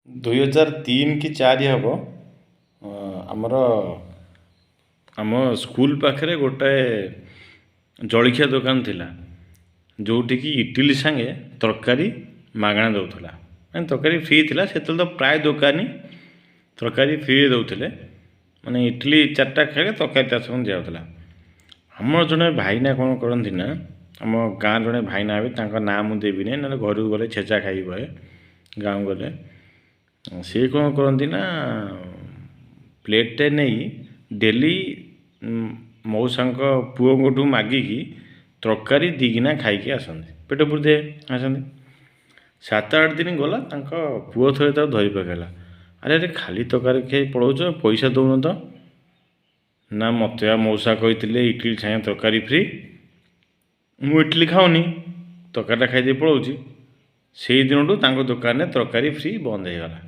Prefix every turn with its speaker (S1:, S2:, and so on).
S1: 2003 କି 4 ହେବ, ଆମର ଆମ ସ୍କୁଲ ପାଖରେ ଗୋଟାଏ ଜଳଖିଆ ଦୋକାନ ଥିଲା, ଯେଉଁଠିକି ଇଟିଲି ସାଙ୍ଗେ ତରକାରୀ ମାଗଣା ଦେଉଥିଲା, ମାନେ ତରକାରୀ ଫ୍ରି ଥିଲା। ସେତେବେଳେ ତ ପ୍ରାୟ ଦୋକାନୀ ତରକାରୀ ଫ୍ରିରେ ଦେଉଥିଲେ, ମାନେ ଇଟିଲି ଚାରିଟା ଖାଇଲେ ତରକାରୀ ତା ସାଙ୍ଗକୁ ଦିଆହେଉଥିଲା। ଆମର ଜଣେ ଭାଇନା କ'ଣ କରନ୍ତି ନା, ଆମ ଗାଁ ଜଣେ ଭାଇନା ହେବେ, ତାଙ୍କ ନାଁ ମୁଁ ଦେବିନି, ନହେଲେ ଘରକୁ ଗଲେ ଛେଚା ଖାଇବି ବହେ। ଗାଁକୁ ଗଲେ ସିଏ କ'ଣ କରନ୍ତି ନା, ପ୍ଲେଟ୍ଟେ ନେଇ ଡେଲି ମଉସାଙ୍କ ପୁଅଙ୍କଠୁ ମାଗିକି ତରକାରୀ ଦୁଇ ଗିନା ଖାଇକି ଆସନ୍ତି, ପେଟ ପୂରିଦିଏ, ଆସନ୍ତି। 7-8 ଦିନ ଗଲା, ତାଙ୍କ ପୁଅ ଥରେ ତାକୁ ଧରି ପକାଇଲା, "ଆରେ ଆରେ, ଖାଲି ତରକାରୀ ଖାଇ ପଳାଉଛ, ପଇସା ଦେଉନ ତ?" "ନା, ମୋତେ ବା ମଉସା କହିଥିଲେ ଇଟିଲି ସାଙ୍ଗେ ତରକାରୀ ଫ୍ରି। ମୁଁ ଇଟିଲି ଖାଉନି, ତରକାରୀଟା ଖାଇଦେଇ ପଳାଉଛି।" ସେଇ ଦିନଠୁ ତାଙ୍କ ଦୋକାନରେ ତରକାରୀ ଫ୍ରି ବନ୍ଦ ହେଇଗଲା।